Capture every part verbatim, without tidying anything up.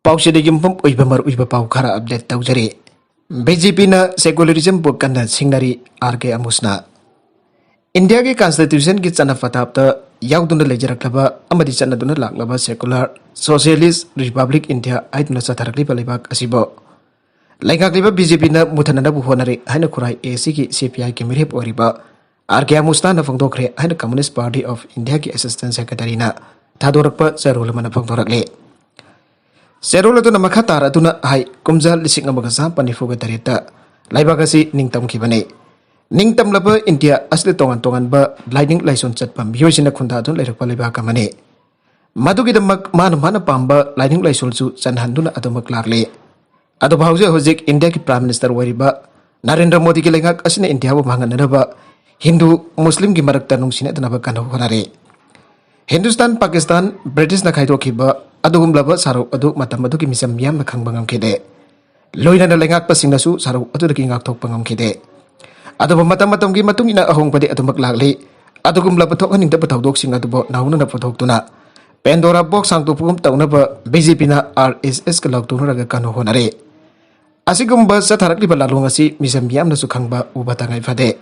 ꯄꯥꯎꯆꯦꯗꯒꯤ ꯌꯨꯝꯐꯝ ꯑꯣꯏꯕ ꯃꯔꯨꯑꯣꯏꯕ ꯄꯥꯎ ꯈꯔ ꯑꯞꯗꯦꯠ ꯇꯧꯖꯔꯤ꯫ ꯕꯤ ꯖꯦ ꯄꯤꯅ ꯁꯦꯀꯨꯂꯔꯤꯖꯝꯕꯨ ꯀꯟꯅ ꯁꯤꯡꯅꯔꯤ, ꯑꯥꯔ ꯀꯦ ꯑꯃꯨꯁꯅ꯫ ꯏꯟꯗꯤꯌꯥꯒꯤ ꯀꯟꯁꯇꯤꯇ꯭ꯌꯨꯁꯟꯒꯤ ꯆꯠꯅ ꯄꯊꯥꯞꯇ ꯌꯥꯎꯗꯨꯅ ꯂꯩꯖꯔꯛꯂꯕ ꯑꯃꯗꯤ ꯆꯠꯅꯗꯨꯅ ꯂꯥꯛꯂꯕ ꯁꯦꯀꯨꯂꯔ ꯁꯣꯁꯤꯌꯦꯂꯤꯁ ꯔꯤꯄꯕ꯭ꯂꯤꯛ ꯏꯟꯗꯤꯌꯥ ꯍꯥꯏꯗꯨꯅ ꯆꯠꯊꯔꯛꯂꯤꯕ ꯂꯩꯕꯥꯛ ꯑꯁꯤꯕꯨ ꯂꯩꯉꯥꯛꯂꯤꯕ ꯕꯤ ꯖꯦ ꯄꯤꯅ ꯃꯨꯊꯅꯅꯕ ꯍꯣꯠꯅꯔꯤ ꯍꯥꯏꯅ ꯈꯨꯔꯥꯏ ꯑꯦ ꯁꯤꯒꯤ ꯁꯤ ꯄꯤ ꯑꯥꯏꯒꯤ ꯃꯤꯔꯦꯞ ꯑꯣꯏꯔꯤꯕ ꯑꯥꯔ ꯀꯦ ꯑꯃꯨꯁꯅꯥꯅ ꯐꯣꯡꯗꯣꯛꯈ꯭ꯔꯦ ꯍꯥꯏꯅ ꯀꯝꯃꯨꯅꯤꯁ ꯄꯥꯔꯇꯤ ꯑꯣꯐ ꯏꯟꯗꯤꯌꯥꯒꯤ ꯑꯦꯁꯤꯁꯇꯦꯟꯠ ꯁꯦꯀ꯭ꯔꯦꯇꯔꯤꯅ ꯊꯥꯗꯣꯔꯛꯄ ꯆꯦꯔꯣꯜ ꯑꯃꯅ ꯐꯣꯡꯗꯣꯔꯛꯂꯤ꯫ ꯆꯦꯔꯣꯜ ꯑꯗꯨꯅ ꯃꯈꯥ ꯇꯥꯔꯗꯨꯅ ꯍꯥꯏ, ꯀꯨꯝꯖꯥ ꯂꯤꯁꯤꯡ ꯑꯃꯒ ꯆꯥꯃꯥꯄꯟ ꯅꯤꯐꯨꯒ ꯇꯔꯦꯠꯇ ꯂꯩꯕꯥꯛ ꯑꯁꯤ ꯅꯤꯡꯇꯝꯈꯤꯕꯅꯤ꯫ ꯅꯤꯡꯇꯝꯂꯕ ꯏꯟꯗꯤꯌꯥ ꯑꯁꯤꯗ ꯇꯣꯉꯥꯟ ꯇꯣꯉꯥꯟꯕ ꯂꯥꯏꯅꯤꯡ ꯂꯥꯏꯁꯣꯟ ꯆꯠꯄ ꯃꯤꯑꯣꯏꯁꯤꯡꯅ ꯈꯨꯟꯗꯥꯗꯨꯅ ꯂꯩꯔꯛꯄ ꯂꯩꯕꯥꯛ ꯑꯃꯅꯤ꯫ ꯃꯗꯨꯒꯤꯗꯃꯛ ꯃꯥꯅ ꯃꯥꯅ ꯄꯥꯝꯕ ꯂꯥꯏꯅꯤꯡ ꯂꯥꯏꯁꯣꯜꯁꯨ ꯆꯟꯍꯟꯗꯨꯅ ꯑꯗꯨꯃꯛ ꯂꯥꯛꯂꯤ꯫ ꯑꯗꯨꯕꯨ ꯍꯧꯖꯤꯛ ꯍꯧꯖꯤꯛ ꯏꯟꯗꯤꯌꯥꯒꯤ ꯄ꯭ꯔꯥꯏꯝ ꯃꯤꯅꯤꯁꯇꯔ ꯑꯣꯏꯔꯤꯕ ꯅꯔꯦꯟꯗ꯭ꯔ ꯃꯣꯗꯤꯒꯤ ꯂꯩꯉꯥꯛ ꯑꯁꯤꯅ ꯏꯟꯗꯤꯌꯥꯕꯨ ꯃꯥꯡꯍꯟꯅꯅꯕ ꯍꯤꯟꯗꯨ ꯃꯨꯁꯂꯤꯝꯒꯤ ꯃꯔꯛꯇ ꯅꯨꯡꯁꯤꯅꯗꯅꯕ ꯀꯟꯅ ꯍꯣꯠꯅꯔꯤ꯫ ꯍꯤꯟꯗꯨꯁꯇꯥꯟ ꯄꯥꯀꯤꯁꯇꯥꯟ ꯕ꯭ꯔꯤꯇꯤꯁꯅ ꯈꯥꯏꯗꯣꯛꯈꯤꯕ ꯑꯗꯨꯒꯨꯝꯂꯕ ꯁꯥꯔꯨꯛ ꯑꯗꯨ ꯃꯇꯝ ꯑꯗꯨꯒꯤ ꯃꯤꯆꯝ ꯃꯤꯌꯥꯝꯅ ꯈꯪꯕ ꯉꯝꯈꯤꯗꯦ꯫ ꯂꯣꯏꯅꯅ ꯂꯩꯉꯥꯛꯄꯁꯤꯡꯅꯁꯨ ꯁꯥꯔꯨꯛ ꯑꯗꯨꯗꯒꯤ ꯉꯥꯛꯊꯣꯛꯄ ꯉꯝꯈꯤꯗꯦ꯫ ꯑꯗꯨꯕꯨ ꯃꯇꯝ ꯃꯇꯝꯒꯤ ꯃꯇꯨꯡ ꯏꯟꯅ ꯑꯍꯣꯡꯕꯗꯤ ꯑꯗꯨꯃꯛ ꯂꯥꯛꯂꯤ꯫ ꯑꯗꯨꯒꯨꯝꯂꯕ ꯊꯣꯛꯍꯟꯅꯤꯡꯗꯕ ꯊꯧꯗꯣꯛꯁꯤꯡ ꯑꯗꯨꯕꯨ ꯅꯧꯅꯅ ꯄꯨꯊꯣꯛꯇꯨꯅ ꯄꯦꯟꯗꯣꯔꯥ ꯕꯣꯛꯁ ꯍꯥꯡꯗꯣꯛꯄꯒꯨꯝ ꯇꯧꯅꯕ ꯕꯤ ꯖꯦ ꯄꯤꯅ ꯑꯥꯔ ꯑꯦꯁ ꯑꯦꯁꯀ ꯂꯥꯎꯊꯣꯛꯅꯔꯒ ꯀꯟꯅ ꯍꯣꯠꯅꯔꯤ꯫ ꯑꯁꯤꯒꯨꯝꯕ ꯆꯠꯊꯔꯛꯂꯤꯕ ꯂꯥꯂꯣꯡ ꯑꯁꯤ ꯃꯤꯆꯝ ꯃꯤꯌꯥꯝꯅꯁꯨ ꯈꯪꯕ ꯎꯕ ꯇꯉꯥꯏ ꯐꯗꯦ꯫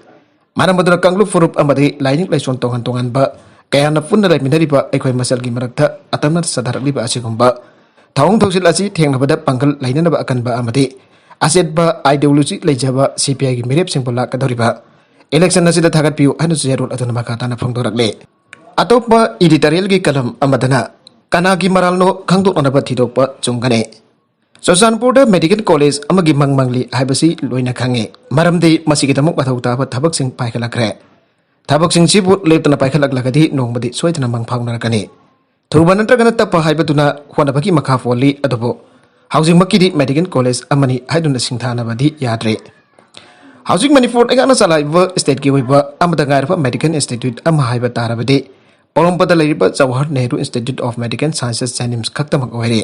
ꯃꯔꯝ ꯑꯗꯨꯅ ꯀꯥꯡꯂꯨꯞ ꯐꯨꯔꯨꯞ ꯑꯃꯗꯤ ꯂꯥꯏꯅꯤꯡ ꯂꯥꯏꯁꯣꯟ ꯇꯣꯉꯥꯟ ꯇꯣꯉꯥꯟꯕ ꯀꯌꯥꯅ ꯄꯨꯟꯅ ꯂꯩꯃꯤꯟꯅꯔꯤꯕ ꯑꯩꯈꯣꯏ ꯃꯁꯦꯜꯒꯤ ꯃꯔꯛꯇ ꯑꯇꯝꯅ ꯆꯠꯊꯔꯛꯂꯤꯕ ꯑꯁꯤꯒꯨꯝꯕ ꯊꯧꯑꯣꯡ ꯊꯧꯁꯤꯜ ꯑꯁꯤ ꯊꯦꯡꯅꯕꯗ ꯄꯥꯡꯒꯜ ꯂꯩꯅꯅꯕ ꯑꯀꯟꯕ ꯑꯃꯗꯤ ꯑꯆꯦꯠꯄ ideology ꯂꯩꯖꯕ ꯁꯤ ꯄꯤ ꯑꯥꯏꯒꯤ ꯃꯤꯔꯦꯞꯁꯤꯡꯕꯨ ꯂꯥꯛꯀꯗꯧꯔꯤꯕ election ꯑꯁꯤꯗ ꯊꯥꯒꯠꯄꯤꯌꯨ ꯍꯥꯏꯅꯁꯨ ꯆꯦꯔꯣꯜ ꯑꯗꯨꯅ ꯃꯈꯥ ꯇꯥꯅ ꯐꯣꯡꯗꯣꯔꯛꯂꯤ꯫ ꯑꯇꯣꯞꯄ editorialꯒꯤ column ꯑꯃꯗꯅ ꯀꯅꯥꯒꯤ ꯃꯔꯥꯜꯅꯣ ꯈꯪꯗꯣꯛꯅꯅꯕ ꯊꯤꯗꯣꯛꯄ ꯆꯨꯝꯒꯅꯤ꯫ ꯆꯨꯔꯆꯥꯟꯄꯨꯔꯗ medical college ꯑꯃꯒꯤ ꯃꯪ ꯃꯪꯂꯤ ꯍꯥꯏꯕꯁꯤ ꯂꯣꯏꯅ ꯈꯪꯉꯤ꯫ ꯃꯔꯝꯗꯤ ꯃꯁꯤꯒꯤꯗꯃꯛ ꯃꯊꯧ ꯇꯥꯕ ꯊꯕꯛꯁꯤꯡ ꯄꯥꯏꯈꯠꯂꯛꯈ꯭ꯔꯦ꯫ ꯊꯕꯛꯁꯤꯡꯁꯤꯕꯨ ꯂꯦꯞꯇꯅ ꯄꯥꯏꯈꯠꯂꯛꯂꯒꯗꯤ ꯅꯣꯡꯃꯗꯤ ꯁꯣꯏꯗꯅ ꯃꯪ ꯐꯥꯎꯅꯔꯛꯀꯅꯤ꯫ ꯊꯨꯕ ꯅꯠꯇ꯭ꯔꯒꯅ ꯇꯞꯄ ꯍꯥꯏꯕꯗꯨꯅ ꯍꯣꯠꯅꯕꯒꯤ ꯃꯈꯥ ꯄꯣꯜꯂꯤ꯫ ꯑꯗꯨꯕꯨ ꯍꯧꯖꯤꯛꯃꯛꯀꯤꯗꯤ medical college ꯑꯃꯅꯤ ꯍꯥꯏꯗꯨꯅ ꯁꯤꯡꯊꯥꯅꯕꯗꯤ ꯌꯥꯗ꯭ꯔꯦ꯫ ꯍꯧꯖꯤꯛ ꯃꯅꯤꯄꯨꯔ ꯂꯩꯉꯥꯛꯅ ꯆꯂꯥꯏꯕ stateꯀꯤ ꯑꯣꯏꯕ ꯑꯃꯗ ꯉꯥꯏꯔꯕ medical institute ꯑꯃ ꯍꯥꯏꯕ ꯇꯥꯔꯕꯗꯤ ꯄꯣꯔꯣꯝꯄꯥꯠꯇ ꯂꯩꯔꯤꯕ Jawahar Nehru Institute of Medical Sciences, JNIMS ꯈꯛꯇꯃꯛ ꯑꯣꯏꯔꯦ꯫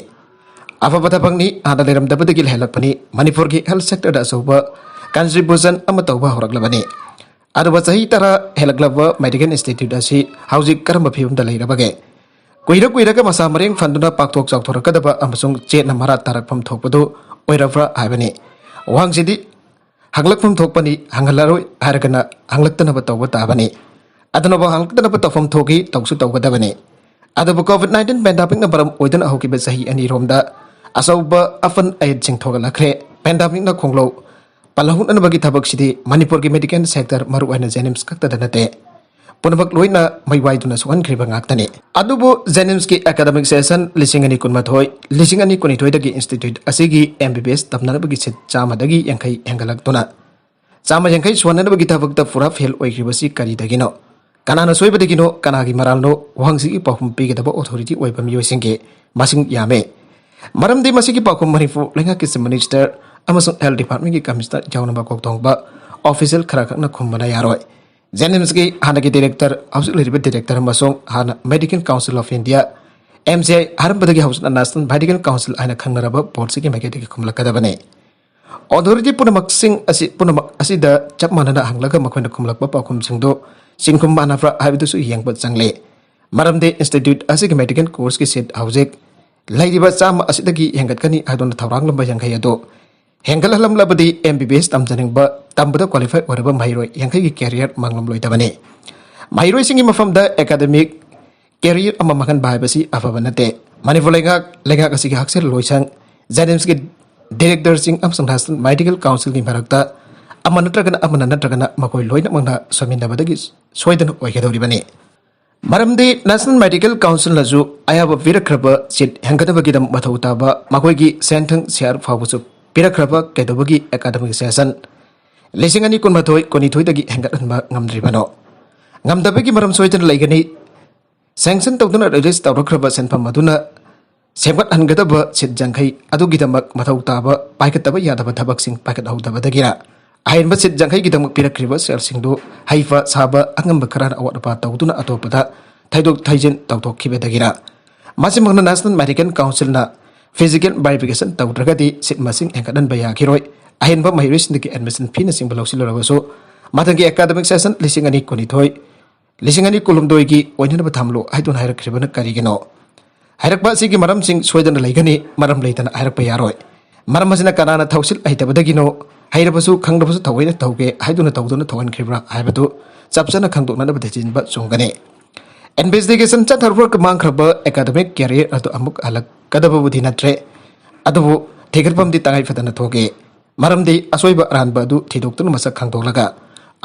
ꯑꯐꯕ ꯊꯕꯛꯅꯤ, ꯍꯥꯟꯅ ꯂꯩꯔꯝꯗꯕꯗꯒꯤ ꯂꯩꯍꯜꯂꯛꯄꯅꯤ꯫ ꯃꯅꯤꯄꯨꯔꯒꯤ health sectorꯗ ꯑꯆꯧꯕ contribution ꯑꯃ ꯇꯧꯕ ꯍꯧꯔꯛꯂꯕꯅꯤ꯫ ꯑꯗꯨꯒ ꯆꯍꯤ ꯇꯔꯥ ꯍꯦꯜꯂꯛꯂꯕ medical institute ꯑꯁꯤ ꯍꯧꯖꯤꯛ ꯀꯔꯝꯕ ꯐꯤꯕꯝꯗ ꯂꯩꯔꯕꯒꯦ? ꯀꯨꯏꯔ ꯀꯨꯏꯔꯒ ꯃꯁꯥ ꯃꯔꯦꯡ ꯐꯟꯗꯨꯅ ꯄꯥꯛꯊꯣꯛ ꯆꯥꯎꯊꯣꯔꯛꯀꯗꯕ ꯑꯃꯁꯨꯡ ꯆꯦꯠꯅ ꯃꯔꯥ ꯇꯥꯔꯛꯐꯝ ꯊꯣꯛꯄꯗꯨ ꯑꯣꯏꯔꯕ꯭ꯔꯥ ꯍꯥꯏꯕꯅꯤ꯫ ꯋꯥꯍꯪꯁꯤꯗꯤ ꯍꯪꯂꯛꯐꯝ ꯊꯣꯛꯄꯅꯤ, ꯍꯪꯍꯜꯂꯔꯣꯏ ꯍꯥꯏꯔꯒꯅ ꯍꯪꯂꯛꯇꯅꯕ ꯇꯧꯕ ꯇꯥꯕꯅꯤ꯫ ꯑꯗꯨꯅꯕꯨ ꯍꯪꯂꯛꯇꯅꯕ ꯇꯧꯐꯝ ꯊꯣꯛꯏ, ꯇꯧꯁꯨ ꯇꯧꯒꯗꯕꯅꯤ꯫ ꯑꯗꯨꯕꯨ COVID nineteen pandemic ꯅ ꯃꯔꯝ ꯑꯣꯏꯗꯨꯅ ꯍꯧꯈꯤꯕ ꯆꯍꯤ ꯑꯅꯤꯔꯣꯝꯗ ꯑꯆꯧꯕ ꯑꯄꯟ ꯑꯌꯦꯠꯁꯤꯡ ꯊꯣꯛꯍꯜꯂꯛꯈ꯭ꯔꯦ꯫ Pandemic ꯅ ꯈꯣꯡꯂꯧ ꯄꯜꯍꯧꯅꯅꯕꯒꯤ ꯊꯕꯛꯁꯤꯗꯤ ꯃꯅꯤꯄꯨꯔꯒꯤ medical sector, ꯃꯔꯨꯑꯣꯏꯅ JNIMS ꯈꯛꯇꯗ ꯅꯠꯇꯦ, ꯄꯨꯝꯅꯃꯛ ꯂꯣꯏꯅ ꯃꯩ ꯋꯥꯏꯗꯨꯅ ꯁꯣꯛꯍꯟꯈ꯭ꯔꯤꯕ ꯉꯥꯛꯇꯅꯤ꯫ ꯑꯗꯨꯕꯨ JNIMS ꯀꯤ academic session ꯂꯤꯁꯤꯡ ꯑꯅꯤ ꯀꯨꯟꯃꯥꯊꯣꯏ, ꯂꯤꯁꯤꯡ ꯑꯅꯤ ꯀꯨꯟꯅꯤꯊꯣꯏꯗꯒꯤ institute ꯑꯁꯤꯒꯤ MBBS ꯇꯝꯅꯅꯕꯒꯤ seat ꯆꯥꯝꯃꯗꯒꯤ ꯌꯥꯡꯈꯩ ꯍꯦꯟꯒꯠꯂꯛꯇꯨꯅ ꯆꯥꯝꯃ ꯌꯥꯡꯈꯩ ꯁꯨꯍꯟꯅꯅꯕꯒꯤ ꯊꯕꯛꯇ ꯄꯨꯔꯥ fail ꯑꯣꯏꯈ꯭ꯔꯤꯕꯁꯤ ꯀꯔꯤꯗꯒꯤꯅꯣ? ꯀꯅꯥꯅ ꯁꯣꯏꯕꯗꯒꯤꯅꯣ? ꯀꯅꯥꯒꯤ ꯃꯔꯥꯜꯅꯣ? ꯋꯥꯍꯪꯁꯤꯒꯤ ꯄꯥꯎꯈꯨꯝ ꯄꯤꯒꯗꯕ authority ꯑꯣꯏꯕ ꯃꯤꯑꯣꯏꯁꯤꯡꯒꯤ ꯃꯁꯤꯡ ꯌꯥꯝꯃꯦ꯫ ꯃꯔꯝꯗꯤ ꯃꯁꯤꯒꯤ ꯄꯥꯎꯈꯨꯝ ꯃꯅꯤꯄꯨꯔ ꯂꯩꯉꯥꯛꯀꯤ Chief Minister ꯑꯃꯁꯨꯡ Health Department ꯀꯤ Commissioner ꯌꯥꯎꯅ ꯃꯀꯣꯛ ꯊꯣꯡꯕ official ꯈꯔ ꯈꯛꯅ ꯈꯨꯝꯕꯅ ꯌꯥꯔꯣꯏ꯫ JNIMS ꯀꯤ ꯍꯥꯟꯅꯒꯤ director, ꯍꯧꯖꯤꯛ ꯂꯩꯔꯤꯕ director ꯑꯃꯁꯨꯡ ꯍꯥꯟꯅ Medical Council of India, MCI, ꯍꯥꯏꯔꯝꯕꯗꯒꯤ ꯍꯧꯖꯤꯛꯅ National Medical Council ꯍꯥꯏꯅ ꯈꯪꯅꯔꯕ board ꯁꯤꯒꯤ ꯃꯥꯏꯀꯩꯗꯒꯤ ꯈꯨꯝꯂꯛꯀꯗꯕꯅꯤ꯫ Authority ꯄꯨꯝꯅꯃꯛꯁꯤꯡ ꯑꯁꯤ, ꯄꯨꯝꯅꯃꯛ ꯑꯁꯤꯗ ꯆꯞ ꯃꯥꯟꯅꯅ ꯍꯪꯂꯒ ꯃꯈꯣꯏꯅ ꯈꯨꯝꯂꯛꯄ ꯄꯥꯎꯈꯨꯝꯁꯤꯡꯗꯨ ꯆꯤꯡꯈꯨꯝ ꯃꯥꯟꯅꯕ꯭ꯔꯥ ꯍꯥꯏꯕꯗꯨꯁꯨ ꯌꯦꯡꯕ ꯆꯪꯂꯦ꯫ ꯃꯔꯝꯗꯤ institute ꯑꯁꯤꯒꯤ medical course ꯀꯤ seat ꯍꯧꯖꯤꯛ ꯂꯩꯔꯤꯕ ꯆꯥꯝꯃ ꯑꯁꯤꯗꯒꯤ ꯍꯦꯟꯒꯠꯀꯅꯤ ꯍꯥꯏꯗꯨꯅ ꯊꯧꯔꯥꯡꯂꯝꯕ ꯌꯥꯡꯈꯩ ꯑꯗꯨ ꯍꯦꯟꯒꯠꯍꯜꯂꯝꯂꯕꯗꯤ MBBS ꯇꯝꯖꯅꯤꯡꯕ, ꯇꯝꯕꯗ qualify ꯑꯣꯏꯔꯕ ꯃꯍꯩꯔꯣꯏ ꯌꯥꯡꯈꯩꯒꯤ career ꯃꯥꯡꯂꯝꯂꯣꯏꯗꯕꯅꯤ꯫ ꯃꯍꯩꯔꯣꯏꯁꯤꯡꯒꯤ ꯃꯐꯝꯗ academic career ꯑꯃ ꯃꯥꯡꯍꯟꯕ ꯍꯥꯏꯕꯁꯤ ꯑꯐꯕ ꯅꯠꯇꯦ꯫ ꯃꯅꯤꯄꯨꯔ ꯂꯩꯉꯥꯛ, ꯂꯩꯉꯥꯛ ꯑꯁꯤꯒꯤ ꯍꯛꯁꯦꯜ ꯂꯣꯏꯁꯪ, JNIMS ꯀꯤ director ꯁꯤꯡ ꯑꯃꯁꯨꯡ National Medical Council ꯒꯤ ꯃꯔꯛꯇ ꯑꯃ ꯅꯠꯇ꯭ꯔꯒꯅ ꯑꯃꯅ ꯅꯠꯇ꯭ꯔꯒꯅ ꯃꯈꯣꯏ ꯂꯣꯏꯅꯃꯛꯅ ꯁꯣꯏꯃꯤꯟꯅꯕꯗꯒꯤ ꯁꯣꯏꯗꯅ ꯑꯣꯏꯒꯗꯧꯔꯤꯕꯅꯤ꯫ ꯃꯔꯝꯗꯤ National Medical Council ꯅꯁꯨ ꯑꯌꯥꯕ ꯄꯤꯔꯛꯈ꯭ꯔꯕ seat ꯍꯦꯟꯒꯠꯅꯕꯒꯤꯗꯃꯛ ꯃꯊꯧ ꯇꯥꯕ ꯃꯈꯣꯏꯒꯤ ꯁꯦꯟꯊꯪ ꯁꯦꯜ ꯐꯥꯎꯕꯁꯨ ꯄꯤꯔꯛꯈ꯭ꯔꯕ ꯀꯩꯗꯧꯕꯒꯤ academic session ꯂꯤꯁꯤꯡ ꯑꯅꯤ ꯀꯨꯟꯃꯥꯊꯣꯏ ꯀꯨꯟꯅꯤꯊꯣꯏꯗꯒꯤ ꯍꯦꯟꯒꯠꯍꯟꯕ ꯉꯝꯗ꯭ꯔꯤꯕꯅꯣ? ꯉꯝꯗꯕꯒꯤ ꯃꯔꯝ ꯁꯣꯏꯗꯅ ꯂꯩꯒꯅꯤ꯫ Sanction ꯇꯧꯗꯨꯅ release ꯇꯧꯔꯛꯈ꯭ꯔꯕ ꯁꯦꯟꯐꯝ ꯑꯗꯨꯅ ꯁꯦꯝꯒꯠꯍꯟꯒꯗꯕ seat ꯌꯥꯡꯈꯩ ꯑꯗꯨꯒꯤꯗꯃꯛ ꯃꯊꯧ ꯇꯥꯕ ꯄꯥꯏꯈꯠꯇꯕ ꯌꯥꯗꯕ ꯊꯕꯛꯁꯤꯡ ꯄꯥꯏꯈꯠꯍꯧꯗꯕꯗꯒꯤꯔ? ꯑꯍꯦꯟꯕ seat ꯌꯥꯡꯈꯩꯒꯤꯗꯃꯛ ꯄꯤꯔꯛꯈ꯭ꯔꯤꯕ ꯁꯦꯜꯁꯤꯡꯗꯨ ꯍꯩꯕ ꯁꯥꯕ ꯑꯉꯝꯕ ꯈꯔꯅ ꯑꯋꯥꯠ ꯑꯄꯥ ꯇꯧꯗꯨꯅ ꯑꯇꯣꯞꯄꯗ ꯊꯩꯗꯣꯛ ꯊꯩꯖꯤꯟ ꯇꯧꯊꯣꯛꯈꯤꯕꯗꯒꯤꯔ? ꯃꯁꯤꯃꯛꯅ National Medical Council ꯅ physical verification ꯇꯧꯗ꯭ꯔꯒꯗꯤ seat ꯃꯁꯤꯡ ꯍꯦꯟꯒꯠꯍꯟꯕ ꯌꯥꯈꯤꯔꯣꯏ꯫ ꯑꯍꯦꯟꯕ ꯃꯍꯩꯔꯣꯏꯁꯤꯡꯗꯒꯤ admission fee ꯅꯆꯤꯡꯕ ꯂꯧꯁꯤꯜꯂꯨꯔꯕꯁꯨ ꯃꯊꯪꯒꯤ academic session ꯂꯤꯁꯤꯡ ꯑꯅꯤ ꯀꯨꯟꯅꯤꯊꯣꯏ ꯂꯤꯁꯤꯡ ꯑꯅꯤ ꯀꯨꯟꯍꯨꯝꯗꯣꯏꯒꯤ ꯑꯣꯏꯅꯅꯕ ꯊꯝꯂꯨ ꯍꯥꯏꯗꯨꯅ ꯍꯥꯏꯔꯛꯈ꯭ꯔꯤꯕꯅ ꯀꯔꯤꯒꯤꯅꯣ? ꯍꯥꯏꯔꯛꯄ ꯑꯁꯤꯒꯤ ꯃꯔꯝꯁꯤꯡ ꯁꯣꯏꯗꯅ ꯂꯩꯒꯅꯤ, ꯃꯔꯝ ꯂꯩꯇꯅ ꯍꯥꯏꯔꯛꯄ ꯌꯥꯔꯣꯏ꯫ ꯃꯔꯝ ꯑꯁꯤꯅ ꯀꯅꯥꯅ ꯊꯧꯁꯤꯜ ꯍꯩꯇꯕꯗꯒꯤꯅꯣ? ꯍꯩꯔꯕꯁꯨ ꯈꯪꯗꯕꯁꯨ ꯊꯑꯣꯏꯅ ꯇꯧꯒꯦ ꯍꯥꯏꯗꯨꯅ ꯇꯧꯗꯨꯅ ꯊꯧꯍꯟꯈ꯭ꯔꯤꯕ꯭ꯔꯥ ꯍꯥꯏꯕꯗꯨ ꯆꯞ ꯆꯥꯅ ꯈꯪꯗꯣꯛꯅꯅꯕ ꯊꯤꯖꯤꯟꯕ ꯆꯨꯝꯒꯅꯤ꯫ ꯏꯟꯚꯦꯁꯇꯤꯒꯦꯁꯟ ꯆꯠꯊꯔꯨꯔꯒ ꯃꯥꯡꯈ꯭ꯔꯕ ꯑꯦꯀꯥꯗꯃꯤꯛ ꯀꯦꯔꯤꯌꯔ ꯑꯗꯨ ꯑꯃꯨꯛ ꯍꯜꯂꯛꯀꯗꯕꯕꯨꯗꯤ ꯅꯠꯇ꯭ꯔꯦ, ꯑꯗꯨꯕꯨ ꯊꯤꯒꯠꯐꯝꯗꯤ ꯇꯉꯥꯏ ꯐꯗꯅ ꯊꯣꯛꯏ꯫ ꯃꯔꯝꯗꯤ ꯑꯁꯣꯏꯕ ꯑꯔꯥꯟꯕ ꯑꯗꯨ ꯊꯤꯗꯣꯛꯇꯨꯅ ꯃꯁꯛ ꯈꯪꯗꯣꯛꯂꯒ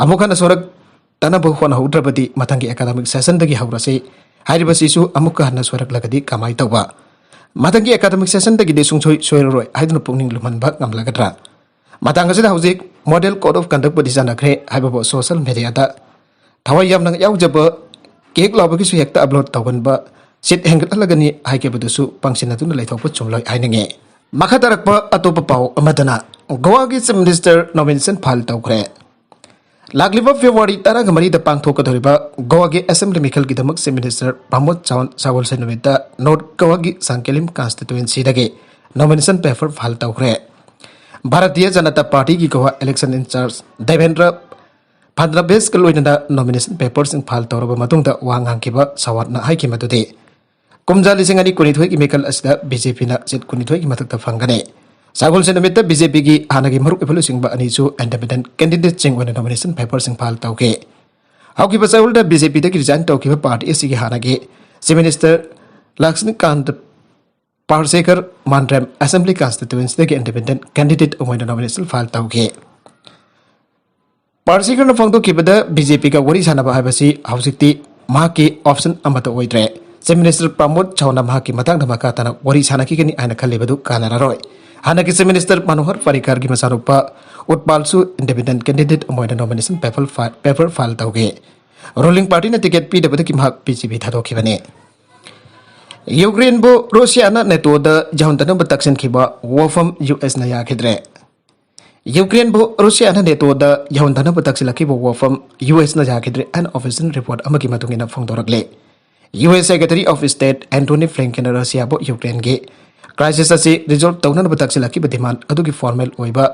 ꯑꯃꯨꯛ ꯍꯟꯅ ꯁꯣꯔꯛꯇꯅꯕ ꯍꯣꯠꯅꯍꯧꯗ꯭ꯔꯕꯗꯤ ꯃꯊꯪꯒꯤ ꯑꯦꯀꯥꯗꯃꯤꯛ ꯁꯦꯁꯟꯗꯒꯤ ꯍꯧꯔꯁꯤ꯫ ꯍꯥꯏꯔꯤꯕꯁꯤꯁꯨ ꯑꯃꯨꯛꯀ ꯍꯟꯅ ꯁꯣꯏꯔꯛꯂꯒꯗꯤ ꯀꯃꯥꯏ ꯇꯧꯕ? ꯃꯊꯪꯒꯤ ꯑꯦꯀꯥꯗꯃꯤꯛ ꯁꯦꯁꯟꯗꯒꯤꯗꯤ ꯁꯨꯡꯁꯣꯏ ꯁꯣꯏꯔꯔꯣꯏ ꯍꯥꯏꯗꯨꯅ ꯄꯨꯛꯅꯤꯡ ꯂꯨꯝꯍꯟꯕ ꯉꯝꯂꯒꯗ꯭ꯔꯥ? ꯃꯇꯥꯡ ꯑꯁꯤꯗ ꯍꯧꯖꯤꯛ Model Code of Conduct ꯄꯨꯗꯤ ꯆꯠꯅꯈ꯭ꯔꯦ ꯍꯥꯏꯕꯕꯨ ꯁꯣꯁꯤꯌꯦꯜ ꯃꯦꯗꯤꯌꯥꯗ ꯊꯋꯥꯏ ꯌꯥꯝꯅ ꯌꯥꯎꯖꯕ ꯀꯦꯛ ꯂꯥꯎꯕꯒꯤꯁꯨ ꯍꯦꯛꯇ ꯑꯞꯂꯣꯗ ꯇꯧꯒꯟꯕ, ꯁꯤꯠ ꯍꯦꯟꯒꯠꯍꯜꯂꯒꯅꯤ ꯍꯥꯏꯈꯤꯕꯗꯨꯁꯨ ꯄꯥꯡꯁꯤꯟꯅꯗꯨꯅ ꯂꯩꯊꯣꯛꯄ ꯆꯨꯝꯂꯣꯏ ꯍꯥꯏꯅꯤꯡꯉꯤ꯫ ꯃꯈꯥ ꯇꯥꯔꯛꯄ ꯑꯇꯣꯞꯄ ꯄꯥꯎ ꯑꯃꯗꯅ ꯒꯣꯋꯥꯒꯤ ꯆꯤꯐ ꯃꯤꯅꯤꯁꯇꯔ ꯅꯣꯃꯤꯅꯦꯁꯟ ꯐꯥꯏꯜ ꯇꯧꯈ꯭ꯔꯦ꯫ ꯂꯥꯛꯂꯤꯕ ꯐꯦꯕ꯭ꯔꯨꯋꯥꯔꯤ ꯇꯔꯥꯒ ꯃꯔꯤꯗ ꯄꯥꯡꯊꯣꯛꯀꯗꯧꯔꯤꯕ ꯒꯣꯋꯥꯒꯤ ꯑꯦꯁꯦꯝꯕ꯭ꯂꯤ ꯃꯤꯈꯜꯒꯤꯗꯃꯛ ꯆꯤꯐ ꯃꯤꯅꯤꯁꯇꯔ ꯄ꯭ꯔꯃꯣꯗ ꯁꯥꯋꯟ ꯁꯒꯣꯜꯁꯦꯟ ꯅꯨꯃꯤꯠꯇ ꯅꯣꯔꯠ ꯒꯣꯋꯥꯒꯤ ꯁꯥꯡꯀꯦꯂꯤꯝ ꯀꯟꯁꯇꯤꯇꯨꯋꯦꯟꯁꯤꯗꯒꯤ ꯅꯣꯃꯤꯅꯦꯁꯟ ꯄꯦꯄꯔ ꯐꯥꯏꯜ ꯇꯧꯈ꯭ꯔꯦ꯫ ꯚꯥꯔꯇꯤꯌ ꯖꯅꯇꯥ ꯄꯥꯔꯇꯤꯒꯤ ꯒꯣꯋꯥ ꯏꯂꯦꯛꯁꯟ ꯏꯟꯆꯥꯔꯖ ꯗꯦꯕꯦꯟꯗ꯭ꯔ ꯐꯗꯅꯕꯤꯁꯀ ꯂꯣꯏꯅꯅ ꯅꯣꯃꯤꯅꯦꯁꯟ ꯄꯦꯄꯔꯁꯤꯡ ꯐꯥꯏꯜ ꯇꯧꯔꯕ ꯃꯇꯨꯡꯗ ꯋꯥ ꯉꯥꯡꯈꯤꯕ ꯁꯥꯋꯟꯅ ꯍꯥꯏꯈꯤ ꯃꯗꯨꯗꯤ ꯀꯨꯝꯖꯥ ꯂꯤꯁꯤꯡ ꯑꯅꯤ ꯀꯨꯟꯅꯤꯊꯣꯏꯒꯤ ꯃꯤꯈꯜ ꯑꯁꯤꯗ ꯕꯤ ꯖꯦ ꯄꯤꯅ ꯁꯤꯠ ꯀꯨꯟꯅꯤꯊꯣꯏꯒꯤ ꯃꯊꯛꯇ ꯐꯪꯒꯅꯤ꯫ ꯁꯒꯣꯜꯁꯦꯟ ꯅꯨꯃꯤꯠꯇ ꯕꯤ ꯖꯦ ꯄꯤꯒꯤ ꯍꯥꯟꯅꯒꯤ ꯃꯔꯨꯞ ꯑꯣꯏꯕ ꯂꯨꯆꯤꯡꯕ ꯑꯅꯤꯁꯨ ꯏꯟꯗꯤꯄꯦꯟꯗꯦꯟꯠ ꯀꯦꯟꯗꯤꯗꯦꯠꯁꯤꯡ ꯑꯣꯏꯅ ꯅꯣꯃꯤꯅꯦꯁꯟ ꯄꯦꯄꯔꯁꯤꯡ ꯐꯥꯏꯜ ꯇꯧꯈꯤ꯫ ꯍꯧꯈꯤꯕ ꯆꯌꯣꯜꯗ ꯕꯤ ꯖꯦ ꯄꯤꯗꯒꯤ ꯔꯤꯖꯥꯏꯟ ꯇꯧꯈꯤꯕ ꯄꯥꯔꯇꯤ ꯑꯁꯤꯒꯤ ꯍꯥꯟꯅꯒꯤ chief minister Laxmikant Parsekar Mandrem assembly ꯀꯟꯁꯇꯤꯇꯨꯋꯦꯟꯁꯤꯗꯒꯤ ꯏꯟꯗꯤꯄꯦꯟꯗꯦꯟꯠ ꯀꯦꯟꯗꯤꯗꯦꯠ ꯑꯃ ꯑꯣꯏꯅ ꯅꯣꯃꯤꯅꯦꯁꯟ ꯐꯥꯏꯜ ꯇꯧꯈꯤ꯫ ꯄꯥꯔꯁꯦꯀꯔꯅ ꯐꯣꯡꯗꯣꯛꯈꯤꯕꯗ ꯕꯤ ꯖꯦ ꯄꯤꯒ ꯋꯥꯔꯤ ꯁꯥꯟꯅꯕ ꯍꯥꯏꯕꯁꯤ ꯍꯧꯖꯤꯛꯇꯤ ꯃꯍꯥꯛꯀꯤ ꯑꯣꯞꯁꯟ ꯑꯃꯠꯇ ꯑꯣꯏꯗ꯭ꯔꯦ꯫ ꯆꯤꯐ ꯃꯤꯅꯤꯁꯇꯔ ꯄ꯭ꯔꯃꯣꯗ ꯁꯥꯋꯟꯅ ꯃꯍꯥꯛꯀꯤ ꯃꯇꯥꯡꯗ ꯃꯈꯥ ꯇꯥꯅ ꯋꯥꯔꯤ ꯁꯥꯟꯅꯈꯤꯒꯅꯤ ꯍꯥꯏꯅ ꯈꯜꯂꯤꯕꯗꯨ ꯀꯥꯟꯅꯔꯔꯣꯏ꯫ ꯍꯥꯟꯅꯒꯤ ꯆꯤꯐ ꯃꯤꯅꯤꯁꯇꯔ ꯃꯅꯣꯍꯔ ꯄꯥꯔꯤꯀꯔꯒꯤ ꯃꯆꯥꯅꯨꯄꯥ ꯎꯠꯄꯥꯜꯁꯨ ꯏꯟꯗꯤꯄꯦꯟꯗꯦꯟꯠ ꯀꯦꯟꯗꯤꯗꯦꯠ ꯑꯃ ꯑꯣꯏꯅ nomination paper file, paper file ꯇꯧꯈꯤ꯫ ꯔꯨꯂꯤꯡ ꯄꯥꯔꯇꯤꯅ ꯇꯤꯀꯦꯠ ꯄꯤꯗꯕꯗꯒꯤ ꯃꯍꯥꯛ ꯕꯤ ꯖꯦ ꯄꯤ ꯊꯥꯗꯣꯛꯈꯤꯕꯅꯤ꯫ ꯌꯨꯀ꯭ꯔꯦꯟꯕꯨ ꯔꯨꯁꯤꯌꯥꯅ ꯅꯦꯇꯣꯗ ꯌꯥꯎꯍꯟꯗꯅꯕ ꯇꯛꯁꯤꯟꯈꯤꯕ ꯋꯥꯐꯝ ꯌꯨ ꯑꯦꯁꯅ ꯌꯥꯈꯤꯗ꯭ꯔꯦ꯫ ꯌꯨꯀ꯭ꯔꯦꯟꯕꯨ ꯔꯨꯁꯤꯌꯥꯅ ꯅꯦꯇꯣꯗ ꯌꯧꯍꯟꯗꯅꯕ ꯇꯛꯁꯤꯜꯂꯛꯈꯤꯕ ꯋꯥꯐꯝ ꯌꯨ ꯑꯦꯁꯅ ꯌꯥꯈꯤꯗ꯭ꯔꯦ ꯍꯥꯏꯅ ꯑꯣꯐꯤꯁꯤꯌꯦꯜ ꯔꯤꯄꯣꯔꯠ ꯑꯃꯒꯤ ꯃꯇꯨꯡ ꯏꯟꯅ ꯐꯣꯡꯗꯣꯔꯛꯂꯦ꯫ U S secretary of state Anthony ꯕ꯭ꯂꯤꯡꯀꯦꯟꯅ ꯔꯨꯁꯤꯌꯥꯕꯨ ꯌꯨꯀ꯭ꯔꯦꯟꯒꯤ ꯀ꯭ꯔꯥꯏꯁꯤꯁ ꯑꯁꯤ ꯔꯤꯖꯣꯜꯕ ꯇꯧꯅꯅꯕ ꯇꯛꯁꯤꯜꯂꯛꯈꯤꯕ ꯗꯤꯃꯥꯟ ꯑꯗꯨꯒꯤ ꯐꯣꯔꯃꯦꯜ ꯑꯣꯏꯕ,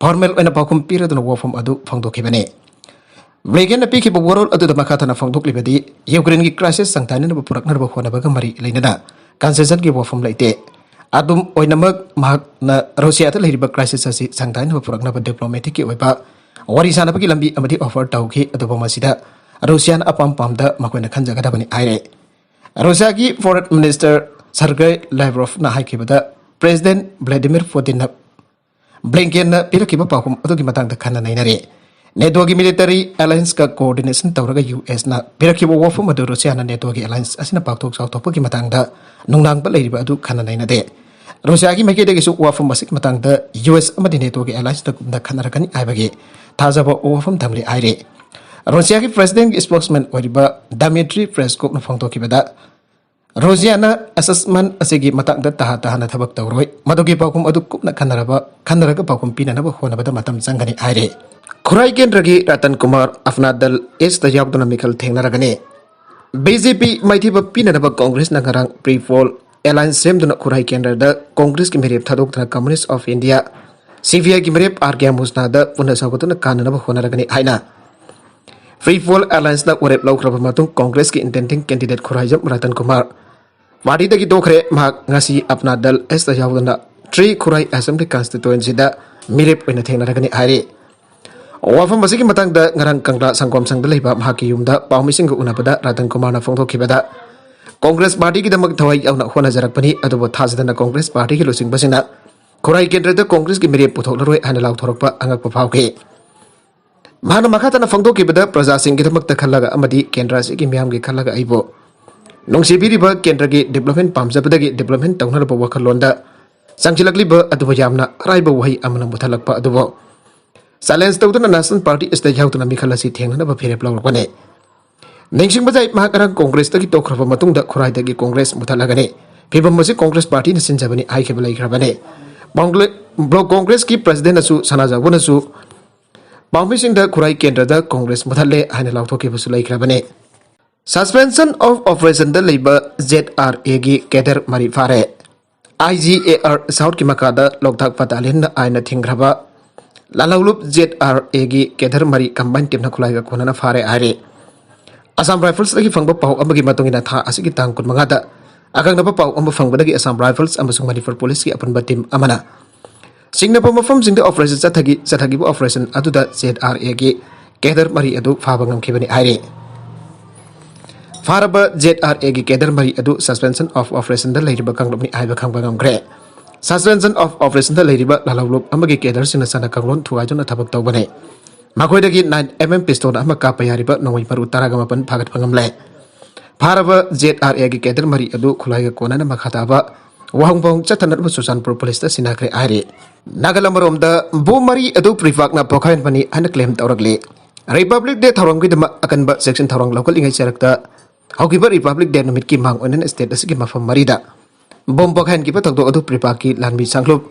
ꯐꯣꯔꯃꯦꯜ ꯑꯣꯏꯅ ꯄꯥꯎꯈꯨꯝ ꯄꯤꯔꯗꯨꯅ ꯋꯥꯐꯝ ꯑꯗꯨ ꯐꯣꯡꯗꯣꯛꯈꯤꯕꯅꯤ꯫ ꯕ꯭ꯂꯤꯡꯀꯦꯟꯅ ꯄꯤꯈꯤꯕ ꯋꯥꯔꯣꯜ ꯑꯗꯨꯗ ꯃꯈꯥ ꯇꯥꯅ ꯐꯣꯡꯗꯣꯛꯂꯤꯕꯗꯤ, ꯌꯨꯀ꯭ꯔꯦꯟꯒꯤ ꯀ꯭ꯔꯥꯏꯁꯤꯁ ꯁꯪꯊꯥꯅꯅꯕ ꯄꯨꯔꯛꯅꯕ ꯍꯣꯠꯅꯕꯒ ꯃꯔꯤ ꯂꯩꯅꯅ ꯀꯟꯁꯦꯁꯟꯒꯤ ꯋꯥꯐꯝ ꯂꯩꯇꯦ꯫ ꯑꯗꯨꯝ ꯑꯣꯏꯅꯃꯛ, ꯃꯍꯥꯛꯅ ꯔꯨꯁꯤꯌꯥꯗ ꯂꯩꯔꯤꯕ ꯀ꯭ꯔꯥꯏꯁꯤꯁ ꯑꯁꯤ ꯁꯪꯊꯥꯅꯕ ꯄꯨꯔꯛꯅꯕ ꯗꯤꯄ꯭ꯂꯣꯃꯦꯇꯤꯛꯀꯤ ꯑꯣꯏꯕ ꯋꯥꯔꯤ ꯁꯥꯅꯕꯒꯤ ꯂꯝꯕꯤ ꯑꯃꯗꯤ ꯑꯣꯐꯔ ꯇꯧꯈꯤ, ꯑꯗꯨꯕꯨ ꯃꯁꯤꯗ ꯔꯨꯁꯤꯌꯥꯅ ꯑꯄꯥꯝ ꯄꯥꯝꯗ ꯃꯈꯣꯏꯅ ꯈꯟꯖꯒꯗꯕꯅꯤ ꯍꯥꯏꯔꯦ꯫ ꯔꯨꯁꯤꯌꯥꯒꯤ ꯐꯣꯔꯦꯟ ꯃꯤꯅꯤꯁꯇꯔ ꯁꯔꯒꯦ ꯂꯥꯏꯕ꯭ꯔꯣꯐꯅ ꯍꯥꯏꯈꯤꯕꯗ, ꯄ꯭ꯔꯦꯁꯤꯗꯦꯟꯠ ꯚ꯭ꯂꯥꯗꯤꯃꯤꯔ ꯄꯨꯇꯤꯟꯅ ꯕ꯭ꯂꯤꯡꯀꯦꯟꯅ ꯄꯤꯔꯛꯈꯤꯕ ꯄꯥꯎꯈꯨꯝ ꯑꯗꯨꯒꯤ ꯃꯇꯥꯡꯗ ꯈꯟꯅ ꯅꯩꯅꯔꯦ꯫ ꯅꯦꯇꯣꯒꯤ ꯃꯤꯂꯤꯇꯔꯤ ꯑꯦꯂꯥꯌꯟꯁꯀ ꯀꯣꯑꯣꯔꯗꯤꯅꯦꯁꯟ ꯇꯧꯔꯒ ꯌꯨ ꯑꯦꯁꯅ ꯄꯤꯔꯛꯈꯤꯕ ꯋꯥꯐꯝ ꯑꯗꯨ ꯔꯨꯁꯤꯌꯥꯅ ꯅꯦꯇꯣꯒꯤ ꯑꯦꯂꯥꯌꯟꯁ ꯑꯁꯤꯅ ꯄꯥꯛꯊꯣꯛ ꯆꯥꯎꯊꯣꯛꯄꯒꯤ ꯃꯇꯥꯡꯗ ꯅꯨꯡꯅꯥꯡꯕ ꯂꯩꯔꯤꯕ ꯑꯗꯨ ꯈꯟꯅ ꯅꯩꯅꯗꯦ꯫ ꯔꯨꯁꯤꯌꯥꯒꯤ ꯃꯥꯏꯀꯩꯗꯒꯤꯁꯨ ꯋꯥꯐꯝ ꯑꯁꯤꯒꯤ ꯃꯇꯥꯡꯗ ꯌꯨ ꯑꯦꯁ ꯑꯃꯗꯤ ꯅꯦꯇꯣꯒꯤ ꯑꯦꯂꯥꯌꯟꯁꯇ ꯀꯨꯞꯅ ꯈꯟꯅꯔꯛꯀꯅꯤ ꯍꯥꯏꯕꯒꯤ ꯊꯥꯖꯕ ꯋꯥꯐꯝ ꯊꯝꯂꯤ ꯍꯥꯏꯔꯤ꯫ ꯔꯨꯁꯤꯌꯥꯒꯤ ꯄ꯭ꯔꯦꯁꯤꯗꯦꯟꯠꯀꯤ ꯁ꯭ꯄꯣꯛꯁꯃꯦꯟ ꯑꯣꯏꯔꯤꯕ ꯗꯥꯃꯤꯇ꯭ꯔꯤ ꯄꯦꯁꯀꯣꯚꯅ ꯐꯣꯡꯗꯣꯛꯈꯤꯕꯗ, ꯔꯨꯁꯤꯌꯥꯅ ꯑꯦꯁꯦꯁꯃꯦꯟ ꯑꯁꯤꯒꯤ ꯃꯇꯥꯡꯗ ꯇꯍꯥ ꯇꯍꯥꯅ ꯊꯕꯛ ꯇꯧꯔꯣꯏ, ꯃꯗꯨꯒꯤ ꯄꯥꯎꯈꯨꯝ ꯑꯗꯨ ꯀꯨꯞꯅ ꯈꯟꯅꯔꯕ, ꯈꯟꯅꯔꯒ ꯄꯥꯎꯈꯨꯝ ꯄꯤꯅꯅꯕ ꯍꯣꯠꯅꯕꯗ ꯃꯇꯝ ꯆꯪꯒꯅꯤ ꯍꯥꯏꯔꯤ꯫ ꯈꯨꯔꯥꯏ ꯀꯦꯟꯗ꯭ꯔꯒꯤ ꯔꯇꯟ ꯀꯨꯃꯥꯔ ꯑꯞꯅꯥ ꯗꯜ ꯑꯦꯁꯇ ꯌꯥꯎꯗꯨꯅ ꯃꯤꯈꯜ ꯊꯦꯡꯅꯔꯒꯅꯤ꯫ ꯕꯤ ꯖꯦ ꯄꯤ ꯃꯥꯏꯊꯤꯕ ꯄꯤꯅꯅꯕ ꯀꯣꯡꯒ꯭ꯔꯦꯁꯅ ꯉꯔꯥꯡ ꯄ꯭ꯔꯤ ꯄꯣꯜ ꯑꯦꯂꯥꯌꯟꯁ ꯁꯦꯝꯗꯨꯅ ꯈꯨꯔꯥꯏ ꯀꯦꯟꯗ꯭ꯔꯗ ꯀꯣꯡꯒ꯭ꯔꯦꯁꯀꯤ ꯃꯤꯔꯦꯞ ꯊꯥꯗꯣꯛꯇꯨꯅ ꯀꯝꯃꯨꯅꯤꯁ ꯑꯣꯐ ꯏꯟꯗꯤꯌꯥ, ꯁꯤ ꯄꯤ ꯑꯥꯏꯒꯤ ꯃꯤꯔꯦꯞ ꯑꯥꯔ ꯀꯦ ꯑꯃꯨꯁꯅꯥꯗ ꯄꯨꯟꯅ ꯁꯧꯒꯠꯇꯨꯅ ꯀꯥꯟꯅꯅꯕ ꯍꯣꯠꯅꯔꯒꯅꯤ ꯍꯥꯏꯅ ꯄ꯭ꯔꯤ ꯄꯣꯜ ꯑꯦꯂꯥꯌꯟꯁꯅ ꯋꯥꯔꯦꯞ ꯂꯧꯈ꯭ꯔꯕ ꯃꯇꯨꯡ ꯀꯣꯡꯒ꯭ꯔꯦꯁꯀꯤ ꯏꯟꯇꯦꯟꯗꯤꯡ ꯀꯦꯟꯗꯤꯗꯦꯠ ꯈꯨꯔꯥꯏꯖꯝ ꯔꯇꯟ ꯀꯨꯃꯥꯔ ꯄꯥꯔꯇꯤꯗꯒꯤ ꯇꯣꯛꯈ꯭ꯔꯦ꯫ ꯃꯍꯥꯛ ꯉꯁꯤ ꯑꯞꯅꯥ ꯗꯜ ꯑꯦꯁꯇ ꯌꯥꯎꯗꯨꯅ ꯊ꯭ꯔꯤ ꯈꯨꯔꯥꯏ ꯑꯦꯁꯦꯝꯕ꯭ꯂꯤ ꯀꯟꯁꯇꯤꯇꯨꯋꯦꯟꯁꯤꯗ ꯃꯤꯔꯦꯞ ꯑꯣꯏꯅ ꯊꯦꯡꯅꯔꯒꯅꯤ ꯍꯥꯏꯔꯤ꯫ ꯋꯥꯐꯝ ꯑꯁꯤꯒꯤ ꯃꯇꯥꯡꯗ ꯉꯔꯥꯡ ꯀꯪꯂꯥ ꯁꯪꯒꯣꯝ ꯁꯪꯗ ꯂꯩꯕ ꯃꯍꯥꯛꯀꯤ ꯌꯨꯝꯗ ꯄꯥꯎꯃꯤꯁꯤꯡꯒ ꯎꯅꯕꯗ ꯔꯇꯟ ꯀꯨꯃꯥꯔꯅ ꯐꯣꯡꯗꯣꯛꯈꯤꯕꯗ, ꯀꯣꯡꯒ꯭ꯔꯦꯁ ꯄꯥꯔꯇꯤꯒꯤꯗꯃꯛ ꯊꯋꯥꯏ ꯌꯥꯎꯅ ꯍꯣꯠꯅꯖꯔꯛꯄꯅꯤ, ꯑꯗꯨꯕꯨ ꯊꯥꯖꯗꯅ ꯀꯣꯡꯒ꯭ꯔꯦꯁ ꯄꯥꯔꯇꯤꯒꯤ ꯂꯨꯆꯤꯡꯕꯁꯤꯡꯅ ꯈꯨꯔꯥꯏ ꯀꯦꯟꯗ꯭ꯔꯗ ꯀꯣꯡꯒ꯭ꯔꯦꯁꯀꯤ ꯃꯤꯔꯦꯞ ꯄꯨꯊꯣꯛꯂꯔꯣꯏ ꯍꯥꯏꯅ ꯂꯥꯎꯊꯣꯔꯛꯄ ꯑꯉꯛꯄ ꯐꯥꯎꯈꯤ꯫ ꯃꯍꯥꯛꯅ ꯃꯈꯥ ꯇꯥꯅ ꯐꯣꯡꯗꯣꯛꯈꯤꯕꯗ, ꯄ꯭ꯔꯖꯥꯁꯤꯡꯒꯤꯗꯃꯛꯇ ꯈꯜꯂꯒ ꯑꯃꯗꯤ ꯀꯦꯟꯗ꯭ꯔ ꯑꯁꯤꯒꯤ ꯃꯤꯌꯥꯝꯒꯤ ꯈꯜꯂꯒ ꯑꯩꯕꯨ ꯅꯨꯡꯁꯤꯕꯤꯔꯤꯕ ꯀꯦꯟꯗ꯭ꯔꯒꯤ ꯗꯤꯕ꯭ꯂꯞꯃꯦꯟ ꯄꯥꯝꯖꯕꯗꯒꯤ ꯗꯤꯕ꯭ꯂꯞꯃꯦꯟ ꯇꯧꯅꯔꯕ ꯋꯥꯈꯜꯂꯣꯟꯗ ꯆꯪꯁꯤꯜꯂꯛꯂꯤꯕ ꯑꯗꯨꯕꯨ ꯌꯥꯝꯅ ꯑꯔꯥꯏꯕ ꯋꯥꯍꯩ ꯑꯃꯅ ꯃꯨꯊꯠꯂꯛꯄ ꯑꯗꯨꯕꯨ ꯆꯦꯂꯦꯟꯖ ꯇꯧꯗꯨꯅ ꯅꯦꯁꯅꯦꯜ ꯄꯥꯔꯇꯤ ꯑꯁꯤꯗ ꯌꯥꯎꯗꯨꯅ ꯃꯤꯈꯜ ꯑꯁꯤ ꯊꯦꯡꯅꯅꯕ ꯐꯤꯔꯦꯞ ꯂꯧꯔꯛꯄꯅꯤ꯫ ꯅꯤꯡꯁꯤꯡꯕ ꯌꯥꯏ, ꯃꯍꯥꯛ ꯉꯔꯥꯡ ꯀꯣꯡꯒ꯭ꯔꯦꯁꯇꯒꯤ ꯇꯣꯛꯈ꯭ꯔꯕ ꯃꯇꯨꯡꯗ ꯈꯨꯔꯥꯏꯗꯒꯤ ꯀꯣꯡꯒ꯭ꯔꯦꯁ ꯃꯨꯊꯠꯂꯒꯅꯤ, ꯐꯤꯕꯝ ꯑꯁꯤ ꯀꯣꯡꯒ꯭ꯔꯦꯁ ꯄꯥꯔꯇꯤꯅ ꯁꯤꯟꯖꯕꯅꯤ ꯍꯥꯏꯈꯤꯕ ꯂꯩꯈ꯭ꯔꯕꯅꯤ꯫ ꯕꯣꯡꯒ꯭ꯂꯦ-, ꯕ꯭ꯂꯣꯛ ꯀꯣꯡꯒ꯭ꯔꯦꯁꯀꯤ ꯄ꯭ꯔꯁꯤꯗꯦꯟꯅꯁꯨ, ꯁꯅꯥꯖꯥꯎꯕꯅꯁꯨ ꯄꯥꯎꯃꯤꯁꯤꯡꯗ ꯈꯨꯔꯥꯏ ꯀꯦꯟꯗ꯭ꯔꯗ ꯀꯣꯡꯒ꯭ꯔꯦꯁ ꯃꯨꯊꯠꯂꯦ ꯍꯥꯏꯅ ꯂꯥꯎꯊꯣꯛꯈꯤꯕꯁꯨ ꯂꯩꯈ꯭ꯔꯕꯅꯤ꯫ ꯁꯁꯄꯦꯟꯁꯟ ꯑꯣꯐ ꯑꯣꯄꯔꯦꯁꯟꯗ ꯂꯩꯕ ꯖꯦꯠ ꯑꯥꯔ ꯑꯦꯒꯤ ꯀꯦꯗꯔ ꯃꯔꯤ ꯐꯥꯔꯦ꯫ ꯑꯥꯏ ꯖꯤ ꯑꯦ ꯑꯥꯔ ꯁꯥꯎꯠꯀꯤ ꯃꯈꯥꯗ ꯂꯣꯛꯇꯥꯛ ꯕꯠꯇꯥꯂꯤꯌꯟꯅ ꯑꯥꯏꯟꯅ ꯊꯤꯡꯈ꯭ꯔꯕ ꯂꯥꯜꯍꯧꯂꯨꯞ ꯖꯦꯠ ꯑꯥꯔ ꯑꯦꯒꯤ ꯀꯦꯗꯔ ꯃꯔꯤ ꯀꯝꯕꯥꯏꯟ ꯇꯤꯝꯅ ꯈꯨꯠꯂꯥꯏꯒ ꯀꯣꯟꯅꯅ ꯐꯥꯔꯦ ꯍꯥꯏꯔꯦ꯫ ꯑꯁꯥꯝ ꯔꯥꯏꯐꯜꯁꯇꯒꯤ ꯐꯪꯕ ꯄꯥꯎ ꯑꯃꯒꯤ ꯃꯇꯨꯡ ꯏꯟꯅ, ꯊꯥ ꯑꯁꯤꯒꯤ ꯇꯥꯡ ꯀꯨꯟꯃꯉꯥꯗ ꯑꯀꯛꯅꯕ ꯄꯥꯎ ꯑꯃ ꯐꯪꯕꯗꯒꯤ ꯑꯁꯥꯝ ꯔꯥꯏꯐꯜꯁ ꯑꯃꯁꯨꯡ ꯃꯅꯤꯄꯨꯔ ꯄꯨꯂꯤꯁꯀꯤ ꯑꯄꯨꯟꯕ ꯇꯤꯝ ꯑꯃꯅ ꯁꯤꯡꯅꯕ ꯃꯐꯝꯁꯤꯡꯗ ꯑꯣꯄꯔꯦꯁꯟ ꯆꯠꯊꯈꯤ꯫ ꯆꯠꯊꯈꯤꯕ ꯑꯣꯄꯔꯦꯁꯟ ꯑꯗꯨꯗ ꯖꯦꯠ ꯑꯥꯔ ꯑꯦꯒꯤ ꯀꯦꯗꯔ ꯃꯔꯤ ꯑꯗꯨ ꯐꯥꯕ ꯉꯝꯈꯤꯕꯅꯤ ꯍꯥꯏꯔꯤ꯫ ꯐꯥꯔꯕ ꯖꯦꯠ ꯑꯥꯔ ꯑꯦꯒꯤ ꯀꯦꯗꯔ ꯃꯔꯤ ꯑꯗꯨ suspension of operationꯗ ꯂꯩꯔꯤꯕ ꯀꯥꯡꯂꯨꯞꯅꯤ ꯍꯥꯏꯕ ꯈꯪꯕ ꯉꯝꯈ꯭ꯔꯦ꯫ Suspension of operationꯗ ꯂꯩꯔꯤꯕ ꯂꯥꯜꯍꯧꯂꯨꯞ ꯑꯃꯒꯤ ꯀꯦꯗꯔꯁꯤꯡꯅ ꯆꯠꯅ ꯀꯥꯡꯂꯣꯟ ꯊꯨꯒꯥꯏꯗꯨꯅ ꯊꯕꯛ ꯇꯧꯕꯅꯤ꯫ ꯃꯈꯣꯏꯗꯒꯤ nine M M pistol ꯑꯃ ꯀꯥꯞꯄ ꯌꯥꯔꯤꯕ ꯅꯣꯡꯃꯩ ꯃꯔꯨ ꯇꯔꯥꯒ ꯃꯥꯄꯟ ꯐꯥꯒꯠꯄ ꯉꯝꯂꯦ꯫ ꯐꯥꯔꯕ ꯖꯦꯠ ꯑꯥꯔ ꯑꯦꯒꯤ ꯀꯦꯗꯔ ꯃꯔꯤ ꯑꯗꯨ ꯈꯨꯠꯂꯥꯏꯒ ꯀꯣꯟꯅꯅ ꯃꯈꯥ ꯇꯥꯕ ꯋꯥꯍꯪ ꯄꯥꯎꯍꯪ ꯆꯠꯊꯅꯕ ꯆꯨꯔꯆꯥꯟꯄꯨꯔ ꯄꯨꯂꯤꯁꯇ ꯁꯤꯟꯅꯈ꯭ꯔꯦ ꯍꯥꯏꯔꯤ꯫ ꯅꯥꯒꯜ ꯑꯃꯔꯣꯝꯗ ꯕꯣꯝ ꯃꯔꯤ ꯑꯗꯨ ꯄ꯭ꯔꯤꯄꯥꯛꯅ ꯄꯣꯈꯥꯏꯍꯟꯕꯅꯤ ꯍꯥꯏꯅ ꯀ꯭ꯂꯦꯝ ꯇꯧꯔꯛꯂꯤ꯫ ꯔꯤꯄꯕ꯭ꯂꯤꯛ ꯗꯦ ꯊꯧꯔꯝꯒꯤꯗꯃꯛ ꯑꯀꯟꯕ ꯆꯦꯛꯁꯤꯟ ꯊꯧꯔꯥꯡ ꯂꯧꯈꯠꯂꯤꯉꯩ ꯆꯔꯛꯇ ꯍꯧꯈꯤꯕ ꯔꯤꯄꯕ꯭ꯂꯤꯛ ꯗꯦ ꯅꯨꯃꯤꯠꯀꯤ ꯃꯥꯡ ꯑꯣꯏꯅꯅ ꯁ꯭ꯇꯦꯠ ꯑꯁꯤꯒꯤ ꯃꯐꯝ ꯃꯔꯤꯗ ꯕꯣꯝ ꯄꯣꯈꯥꯏꯍꯟꯈꯤꯕ ꯊꯧꯗꯣꯛ ꯑꯗꯨ ꯄ꯭ꯔꯤꯄꯥꯛꯀꯤ ꯂꯥꯟꯃꯤ ꯁꯥꯡꯂꯨꯞ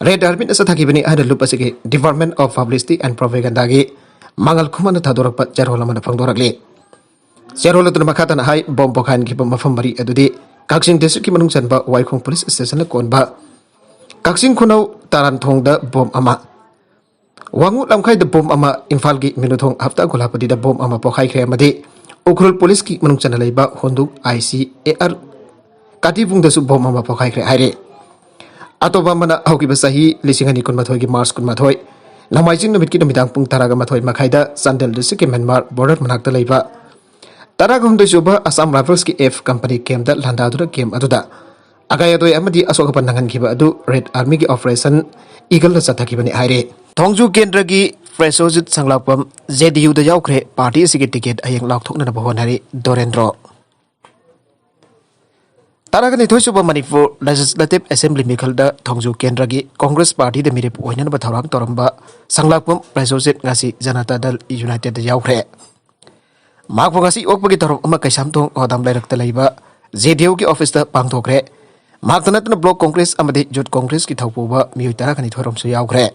ꯔꯦꯗ ꯑꯥꯔꯃꯤꯅ ꯆꯠꯊꯈꯤꯕꯅꯤ ꯍꯥꯏꯅ ꯂꯨꯞ ꯑꯁꯤꯒꯤ Department of Publicity and Propagandaꯒꯤ ꯃꯉꯥꯜ ꯈꯨꯃꯟꯅ ꯊꯥꯗꯣꯔꯛꯄ ꯆꯦꯔꯣꯜ ꯑꯃꯅ ꯐꯣꯡꯗꯣꯔꯛꯂꯤ꯫ ꯆꯦꯔꯣꯜ ꯑꯗꯨꯅ ꯃꯈꯥ ꯇꯥꯅ ꯍꯥꯏ, ꯕꯣꯝ ꯄꯣꯈꯥꯏꯍꯟꯈꯤꯕ ꯃꯐꯝ ꯃꯔꯤ ꯑꯗꯨꯗꯤ ꯀꯛꯆꯤꯡ ꯗꯤꯁꯇ꯭ꯔꯤꯛꯀꯤ ꯃꯅꯨꯡ ꯆꯟꯕ ꯋꯥꯏꯈꯣꯡ ꯄꯨꯂꯤꯁ ꯁ꯭ꯇꯦꯁꯟꯅ ꯀꯣꯟꯕ ꯀꯛꯆꯤꯡ ꯈꯨꯅꯧ ꯇꯥꯔꯥꯟꯊꯣꯡꯗ ꯕꯣꯝ ꯑꯃ, ꯋꯥꯉꯨ ꯂꯝꯈꯥꯏꯗ ꯕꯣꯝ ꯑꯃ, ꯏꯝꯐꯥꯜꯒꯤ ꯃꯤꯅꯨꯊꯣꯡ ꯍꯞꯇꯥ ꯒꯨꯂꯥꯄꯇꯤꯗ ꯕꯣꯝ ꯑꯃ ꯄꯣꯈꯥꯏꯈ꯭ꯔꯦ ꯑꯃꯗꯤ ꯎꯈ꯭ꯔꯨꯜ ꯄꯨꯂꯤꯁꯀꯤ ꯃꯅꯨꯡ ꯆꯟꯅ ꯂꯩꯕ ꯍꯣꯟꯗꯨꯛ I C A R ꯀꯥꯇꯤꯕꯨꯡꯗꯁꯨ bomb ꯑꯃ ꯄꯣꯈꯥꯏꯈ꯭ꯔꯦ ꯍꯥꯏꯔꯤ꯫ ꯑꯇꯣꯞꯄ ꯑꯃꯅ ꯍꯧꯈꯤꯕ ꯆꯍꯤ ꯂꯤꯁꯤꯡ ꯑꯅꯤ ꯀꯨꯟꯃꯥꯊꯣꯏꯒꯤ ꯃꯥꯔꯆ ꯀꯨꯟꯃꯥꯊꯣꯏ, ꯅꯣꯡꯃꯥꯏꯖꯤꯡ ꯅꯨꯃꯤꯠꯀꯤ ꯅꯨꯃꯤꯗꯥꯡ ꯄꯨꯡ ꯇꯔꯥꯒ ꯃꯥꯊꯣꯏ ꯃꯈꯥꯏꯗ ꯆꯥꯟꯗꯦꯜ ꯗꯤꯁꯇ꯭ꯔꯤꯛꯀꯤ ꯃ꯭ꯌꯥꯟꯃꯥꯔ ꯕꯣꯔꯗꯔ ꯃꯅꯥꯛꯇ ꯂꯩꯕ ꯇꯔꯥꯒ ꯍꯨꯝꯗꯣꯏ ꯁꯨꯕ ꯑꯁꯥꯝ ꯔꯥꯏꯐꯜꯁꯀꯤ ꯑꯦꯐ ꯀꯝꯄꯅꯤ ꯀꯦꯝꯗ ꯂꯥꯟꯗꯥꯗꯨꯅ ꯀꯦꯝ ꯑꯗꯨꯗ ꯑꯀꯥꯏ ꯑꯇꯣꯏ ꯑꯃꯗꯤ ꯑꯁꯣꯛ ꯑꯄꯟ ꯅꯪꯍꯟꯈꯤꯕ ꯑꯗꯨ ꯔꯦꯗ ꯑꯥꯔꯃꯤꯒꯤ ꯑꯣꯄꯔꯦꯁꯟ ꯏꯒꯜꯅ ꯆꯠꯊꯈꯤꯕꯅꯤ ꯍꯥꯏꯔꯤ꯫ ꯊꯣꯡꯖꯨ ꯀꯦꯟꯗ꯭ꯔꯒꯤ ꯄ꯭ꯔꯦꯁꯣꯖꯤꯠ ꯁꯪꯂꯥꯛꯄꯝ ꯖꯦ ꯗꯤ ꯌꯨꯗ ꯌꯥꯎꯈ꯭ꯔꯦ꯫ ꯄꯥꯔꯇꯤ ꯑꯁꯤꯒꯤ ꯇꯤꯀꯦꯠ ꯍꯌꯦꯡ ꯂꯥꯎꯊꯣꯛꯅꯅꯕ ꯍꯣꯠꯅꯔꯤ꯫ ꯗꯣꯔꯦꯟꯗ꯭ꯔꯣ꯫ ꯇꯔꯥꯒ ꯅꯤꯊꯣꯏ ꯁꯨꯕ ꯃꯅꯤꯄꯨꯔ ꯂꯦꯖꯤꯁꯂꯦꯇꯤꯚ ꯑꯦꯁꯦꯝꯕ꯭ꯂꯤ ꯃꯤꯈꯜꯗ ꯊꯣꯡꯖꯨ ꯀꯦꯟꯗ꯭ꯔꯒꯤ ꯀꯣꯡꯒ꯭ꯔꯦꯁ ꯄꯥꯔꯇꯤꯗ ꯃꯤꯔꯦꯞ ꯑꯣꯏꯅꯅꯕ ꯊꯧꯔꯥꯡ ꯇꯧꯔꯝꯕ ꯁꯪꯂꯥꯛꯄꯝ ꯄ꯭ꯔꯦꯁꯣꯖꯤꯠ ꯉꯁꯤ ꯖꯅꯇꯥ ꯗꯜ ꯌꯨꯅꯥꯏꯇꯦꯗꯇ ꯌꯥꯎꯈ꯭ꯔꯦ꯫ ꯃꯍꯥꯛꯄꯨ ꯉꯁꯤ ꯑꯣꯛꯄꯒꯤ ꯊꯧꯔꯝ ꯑꯃ ꯀꯩꯁꯥꯝꯊꯣꯡ ꯍꯣꯗꯥꯝ ꯂꯩꯔꯛꯇ ꯂꯩꯕ ꯖꯦ ꯗꯤ ꯌꯨꯒꯤ ꯑꯣꯐꯤꯁꯇ ꯄꯥꯡꯊꯣꯛꯈ꯭ꯔꯦ꯫ ꯃꯍꯥꯛꯇ ꯅꯠꯇꯅ ꯕ꯭ꯂꯣꯛ ꯀꯣꯡꯒ꯭ꯔꯦꯁ ꯑꯃꯗꯤ ꯌꯨꯠ ꯀꯣꯡꯒ꯭ꯔꯦꯁꯀꯤ ꯊꯧꯄꯨꯕ ꯃꯤꯑꯣꯏ ꯇꯔꯥꯒ ꯅꯤꯊꯣꯏ ꯔꯣꯝꯁꯨ ꯌꯥꯎꯈ꯭ꯔꯦ꯫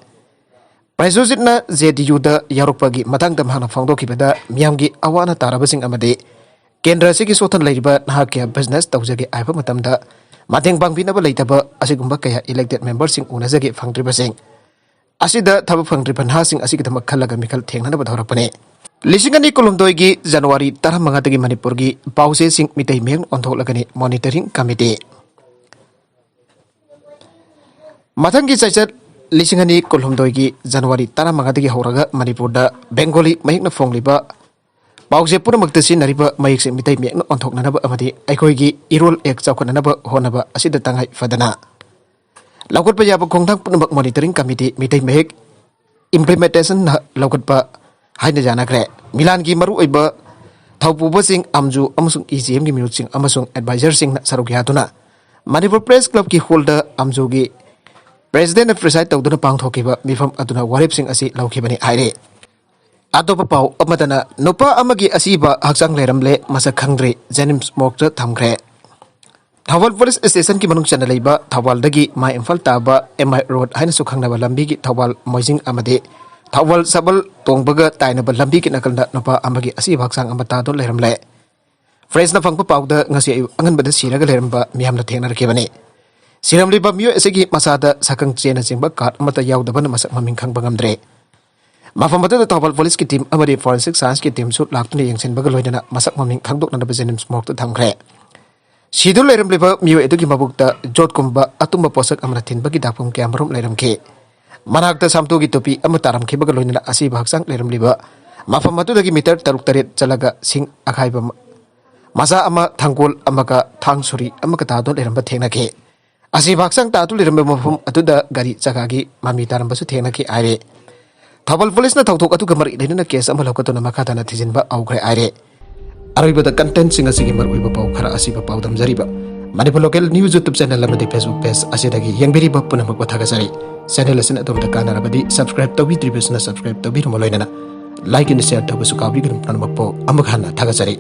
ꯄ꯭ꯔꯦꯁꯣꯖꯤꯠꯅ ꯖꯦ ꯗꯤ ꯌꯨꯗ ꯌꯥꯎꯔꯛꯄꯒꯤ ꯃꯇꯥꯡꯗ ꯃꯍꯥꯛꯅ ꯐꯣꯡꯗꯣꯛꯈꯤꯕꯗ, ꯃꯤꯌꯥꯝꯒꯤ ꯑꯋꯥ ꯑꯅꯥ ꯇꯥꯔꯕꯁꯤꯡ ꯑꯃꯗꯤ ꯀꯦꯟꯗ꯭ꯔ ꯑꯁꯤꯒꯤ ꯁꯣꯠꯊꯅ ꯂꯩꯔꯤꯕ ꯅꯍꯥꯛꯀꯤ ꯕꯤꯖꯤꯅꯦꯁ ꯇꯧꯖꯒꯦ ꯍꯥꯏꯕ ꯃꯇꯝꯗ ꯃꯇꯦꯡ ꯄꯥꯡꯕꯤꯅꯕ ꯂꯩꯇꯕ ꯑꯁꯤꯒꯨꯝꯕ ꯀꯌꯥ ꯏꯂꯦꯛꯇꯦꯗ ꯃꯦꯝꯕꯔꯁꯤꯡ ꯎꯅꯖꯒꯦ ꯐꯪꯗ꯭ꯔꯤꯕꯁꯤꯡ ꯑꯁꯤꯗ ꯊꯕꯛ ꯐꯪꯗ꯭ꯔꯤꯕ ꯅꯍꯥꯁꯤꯡ ꯑꯁꯤꯒꯤꯗꯃꯛ ꯈꯜꯂꯒ ꯃꯤꯈꯜ ꯊꯦꯡꯅꯅꯕ ꯍꯧꯔꯛꯄꯅꯤ꯫ ꯂꯤꯁꯤꯡ ꯑꯅꯤ ꯀꯨꯟꯍꯨꯝꯗꯣꯏꯒꯤ ꯖꯅꯋꯥꯔꯤ ꯇꯔꯥꯃꯉꯥꯗꯒꯤ ꯃꯅꯤꯄꯨꯔꯒꯤ ꯄꯥꯎꯆꯦꯁꯤꯡ ꯃꯤꯇꯩ ꯃꯌꯦꯛ ꯑꯣꯟꯊꯣꯛꯂꯒꯅꯤ ꯃꯣꯅꯤꯇꯔꯤꯡ ꯀꯃꯤꯇꯤ꯫ ꯃꯊꯪꯒꯤ ꯆꯩꯆꯠ ꯂꯤꯁꯤꯡ ꯑꯅꯤ ꯀꯨꯟꯍꯨꯝꯗꯣꯏꯒꯤ ꯖꯅꯋꯥꯔꯤ ꯇꯔꯥꯃꯉꯥꯗꯒꯤ ꯍꯧꯔꯒ ꯃꯅꯤꯄꯨꯔꯗ ꯕꯦꯡꯒꯣꯂꯤ ꯃꯌꯦꯛꯅ ꯐꯣꯡꯂꯤꯕ ꯄꯥꯎꯆꯦ ꯄꯨꯝꯅꯃꯛꯇ ꯁꯤꯖꯤꯟꯅꯔꯤꯕ ꯃꯌꯦꯛꯁꯤꯡ ꯃꯤꯇꯩ ꯃꯌꯦꯛꯅ ꯑꯣꯟꯊꯣꯛꯅꯅꯕ ꯑꯃꯗꯤ ꯑꯩꯈꯣꯏꯒꯤ ꯏꯔꯣꯜ ꯏꯌꯦꯛ ꯆꯥꯎꯈꯠꯅꯅꯕ ꯍꯣꯠꯅꯕ ꯑꯁꯤꯗ ꯇꯉꯥꯏ ꯐꯗꯅ ꯂꯧꯈꯠꯄ ꯌꯥꯕ ꯈꯣꯡꯊꯥꯡ ꯄꯨꯝꯅꯃꯛ ꯃꯣꯅꯤꯇꯔꯤꯡ ꯀꯃꯤꯇꯤ ꯃꯤꯇꯩ ꯃꯌꯦꯛ ꯏꯝꯄ꯭ꯂꯤꯃꯦꯟꯇꯦꯁꯟꯅ ꯂꯧꯈꯠꯄ ꯍꯥꯏꯅ ꯌꯥꯅꯈ꯭ꯔꯦ꯫ ꯃꯤꯂꯥꯟꯒꯤ ꯃꯔꯨꯑꯣꯏꯕ ꯊꯧꯄꯨꯕꯁꯤꯡ, ꯑꯝꯖꯨ ꯑꯃꯁꯨꯡ ꯏ ꯖꯤ ꯑꯦꯝꯒꯤ ꯃꯤꯍꯨꯠꯁꯤꯡ ꯑꯃꯁꯨꯡ ꯑꯦꯗꯚꯥꯏꯖꯔꯁꯤꯡꯅ ꯁꯔꯨꯛ ꯌꯥꯗꯨꯅ ꯃꯅꯤꯄꯨꯔ ꯄ꯭ꯔꯦꯁ ꯀ꯭ꯂꯕꯀꯤ ꯍꯣꯜꯗ ꯑꯝꯖꯨꯒꯤ ꯄ꯭ꯔꯦꯁꯤꯗꯦꯟꯅ ꯄ꯭ꯔꯤꯁꯥꯏꯗ ꯇꯧꯗꯨꯅ ꯄꯥꯡꯊꯣꯛꯈꯤꯕ ꯃꯤꯐꯝ ꯑꯗꯨꯅ ꯋꯥꯔꯦꯞꯁꯤꯡ ꯑꯁꯤ ꯂꯧꯈꯤꯕꯅꯤ ꯍꯥꯏꯔꯤ꯫ ꯑꯇꯣꯞꯄ ꯄꯥꯎ ꯑꯃꯗꯅ, ꯅꯨꯄꯥ ꯑꯃꯒꯤ ꯑꯁꯤꯕ ꯍꯛꯆꯥꯡ ꯂꯩꯔꯝꯂꯦ, ꯃꯁꯛ ꯈꯪꯗ꯭ꯔꯤ, ꯖꯦꯅꯤꯝꯁ ꯃꯣꯔꯒꯇ ꯊꯝꯈ꯭ꯔꯦ꯫ ꯊꯧꯕꯥꯜ ꯄꯨꯂꯤꯁ ꯁ꯭ꯇꯦꯁꯟꯒꯤ ꯃꯅꯨꯡ ꯆꯟꯅ ꯂꯩꯕ ꯊꯧꯕꯥꯜꯗꯒꯤ ꯃꯥꯏ ꯏꯝꯐꯥꯜ ꯇꯥꯕ ꯑꯦꯝ ꯑꯥꯏ ꯔꯣꯗ ꯍꯥꯏꯅꯁꯨ ꯈꯪꯅꯕ ꯂꯝꯕꯤꯒꯤ ꯊꯧꯕꯥꯜ ꯃꯣꯏꯖꯤꯡ ꯑꯃꯗꯤ ꯊꯧꯕꯥꯜ ꯁꯕꯜ ꯇꯣꯡꯕꯒ ꯇꯥꯏꯅꯕ ꯂꯝꯕꯤꯒꯤ ꯅꯥꯀꯜꯗ ꯅꯨꯄꯥ ꯑꯃꯒꯤ ꯑꯁꯤꯕ ꯍꯛꯆꯥꯡ ꯑꯃ ꯇꯥꯗꯨꯅ ꯂꯩꯔꯝꯂꯦ꯫ ꯄ꯭ꯔꯦꯁꯅ ꯐꯪꯕ ꯄꯥꯎꯗ ꯉꯁꯤ ꯑꯌꯨꯛ ꯑꯉꯟꯕꯗ ꯁꯤꯔꯒ ꯂꯩꯔꯝꯕ ꯃꯤꯌꯥꯝꯅ ꯊꯦꯡꯅꯔꯛꯈꯤꯕꯅꯤ꯫ ꯁꯤꯔꯝꯂꯤꯕ ꯃꯤꯑꯣꯏ ꯑꯁꯤꯒꯤ ꯃꯁꯥꯗ ꯁꯛꯈꯪ ꯆꯦꯅꯆꯤꯡꯕ ꯀꯥꯔꯗ ꯑꯃꯠꯇ ꯌꯥꯎꯗꯕꯅ ꯃꯁꯛ ꯃꯃꯤꯡ ꯈꯪꯕ ꯉꯝꯗ꯭ꯔꯦ꯫ ꯃꯐꯝ ꯑꯗꯨꯗ ꯊꯧꯕꯥꯜ ꯄꯨꯂꯤꯁꯀꯤ ꯇꯤꯝ ꯑꯃꯗꯤ ꯐꯣꯔꯦꯟꯁꯤꯛ ꯁꯥꯏꯟꯁꯀꯤ ꯇꯤꯝꯁꯨ ꯂꯥꯛꯇꯨꯅ ꯌꯦꯡꯁꯤꯟꯕꯒ ꯂꯣꯏꯅꯅ ꯃꯁꯛ ꯃꯃꯤꯡ ꯈꯪꯗꯣꯛꯅꯅꯕ ꯖꯦꯅꯤꯝꯁ ꯃꯣꯔꯒꯇ ꯊꯝꯈ꯭ꯔꯦ꯫ ꯁꯤꯗꯨꯅ ꯂꯩꯔꯝꯂꯤꯕ ꯃꯤꯑꯣꯏ ꯑꯗꯨꯒꯤ ꯃꯕꯨꯛꯇ ꯌꯣꯠꯀꯨꯝꯕ ꯑꯇꯨꯝꯕ ꯄꯣꯠꯁꯛ ꯑꯃꯅ ꯊꯤꯟꯕꯒꯤ ꯗꯥꯛꯐꯝ ꯀꯌꯥꯃꯔꯨꯝ ꯂꯩꯔꯝꯈꯤ꯫ ꯃꯅꯥꯛꯇ ꯁꯥꯝꯇꯨꯒꯤ ꯇꯨꯄꯤ ꯑꯃ ꯇꯥꯔꯝꯈꯤꯕꯒ ꯂꯣꯏꯅꯅ ꯑꯁꯤꯕ ꯍꯛꯆꯥꯡ ꯂꯩꯔꯝꯂꯤꯕ ꯃꯐꯝ ꯑꯗꯨꯗꯒꯤ ꯃꯤꯇꯔ ꯇꯔꯨꯛ ꯇꯔꯦꯠ ꯆꯠꯂꯒ ꯁꯤꯡ ꯑꯈꯥꯏꯕ ꯃ-, ꯃꯆꯥ ꯑꯃ, ꯊꯥꯡꯒꯣꯜ ꯑꯃꯒ ꯊꯥꯡ ꯁꯨꯔꯤ ꯑꯃꯒ ꯇꯥꯗꯨꯅ ꯂꯩꯔꯝꯕ ꯊꯦꯡꯅꯈꯤ꯫ ꯑꯁꯤꯕ ꯍꯛꯆꯥꯡ ꯇꯥꯗꯨꯅ ꯂꯩꯔꯝꯕ ꯃꯐꯝ ꯑꯗꯨꯗ ꯒꯥꯔꯤ ꯆꯀꯥꯒꯤ ꯃꯃꯤ ꯇꯥꯔꯝꯕꯁꯨ ꯊꯦꯡꯅꯈꯤ ꯍꯥꯏꯔꯦ꯫ ꯊꯧꯕꯥꯜ ꯄꯨꯂꯤꯁꯅ ꯊꯧꯗꯣꯛ ꯑꯗꯨꯒ ꯃꯔꯤ ꯂꯩꯅꯅ ꯀꯦꯁ ꯑꯃ ꯂꯧꯈꯠꯇꯨꯅ ꯃꯈꯥ ꯇꯥꯅ ꯊꯤꯖꯤꯟꯕ ꯍꯧꯈ꯭ꯔꯦ ꯍꯥꯏꯔꯦ꯫ ꯑꯔꯣꯏꯕꯗ ꯀꯟꯇꯦꯟꯁꯤꯡ ꯑꯁꯤꯒꯤ ꯃꯔꯨꯑꯣꯏꯕ ꯄꯥꯎ ꯈꯔ ꯑꯁꯤꯕ ꯄꯥꯎꯗꯝꯖꯔꯤꯕ Manipur local news YouTube channel ꯑꯃꯗꯤ ꯐꯦꯁꯕꯨꯛ ꯄꯦꯖ ꯑꯁꯤꯗꯒꯤ ꯌꯦꯡꯕꯤꯔꯤꯕ ꯄꯨꯝꯅꯃꯛꯄꯨ ꯊꯥꯒꯠꯆꯔꯤ꯫ ꯆꯦꯅꯦꯜ ꯑꯁꯤꯅ ꯑꯗꯣꯝꯗ ꯀꯥꯟꯅꯔꯕꯗꯤ ꯁꯕꯁꯀ꯭ꯔꯥꯏꯕ ꯇꯧꯕꯤꯗ꯭ꯔꯤꯕꯁꯤꯅ ꯁꯕꯁꯀ꯭ꯔꯥꯏꯕ ꯇꯧꯕꯤꯔꯝꯕ ꯂꯣꯏꯅꯅ ꯂꯥꯏꯛ ꯑꯦꯟ ꯁꯤꯌꯔ ꯇꯧꯕꯁꯨ ꯀꯥꯎꯕꯤꯒꯅꯨ꯫ ꯄꯨꯝꯅꯃꯛꯄꯨ ꯑꯃꯨꯛ ꯍꯟꯅ ꯊꯥꯒꯠꯆꯔꯤ꯫